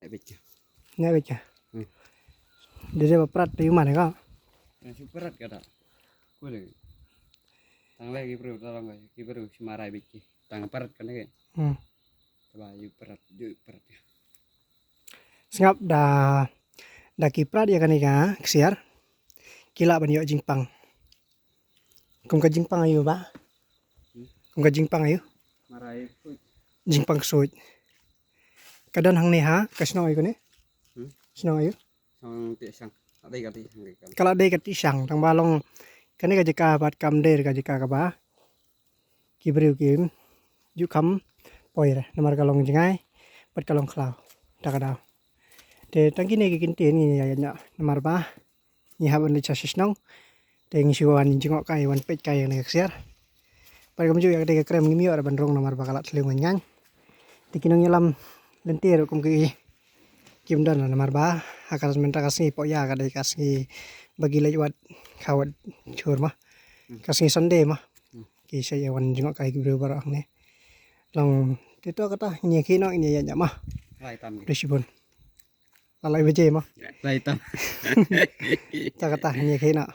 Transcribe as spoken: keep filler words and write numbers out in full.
Bit. Nya bit ka. Hmm. Dei dei ba prat te ïa u man ka. Ïa shu prat ka da. Ku le. Tang le ki briew ta long ki briew shu marai bit ki. Tang prat kane ki. Hmm. Ba ïa prat, ïa prat. Sngap da, da ki prat ïa kane ka ksiar. Ki lah ban ïoh jingpang. Kum ka jingpang aïu ba? Hmm? Kum ka jingpang aïu? Marai ksuid. Jingpang ksuid. Ka don hangne ha, ka shnong aïu kane? Hmm? Shnong aïu? Shnong Tieh Shang. Ka dei ka Tieh Shang. Ka la dei ka Tieh Shang, tang ba long kane ka jaka bad kam dei ka jaka kaba ki briew kim ju kham poi re, namar ka long jngai bad ka long khlaw. Ta ka daw. Te tang kine ki kyntien ngi ïa ïa namar ba ngi hap ban leit sha shnong. Te ngi shu wan jngoh kai, wan peit kai ïa kane ka ksiar. Bad kumjuh ïa kata ka krem ngim ïoh re ban rung namar ba ka la thliew ngain ngain. Te ki nongïalam lynti ruh kum ki, kim don namar ba ha ka mynta ka sngi Poh Ïa ka dei ka sngi ba ki leit wad kha wad jhur ma. Hmm. Ka sngi Sunday ma. Hmm. Ki sa ïa wan jngoh kai ki briew baroh hangne. Long te to kata ngi ïa khie noh, ngi ïa ïa ma. Lai tam ki. Dei shibun. Lai baje ma. Lai tam. Ta kata ngi ïa khie noh.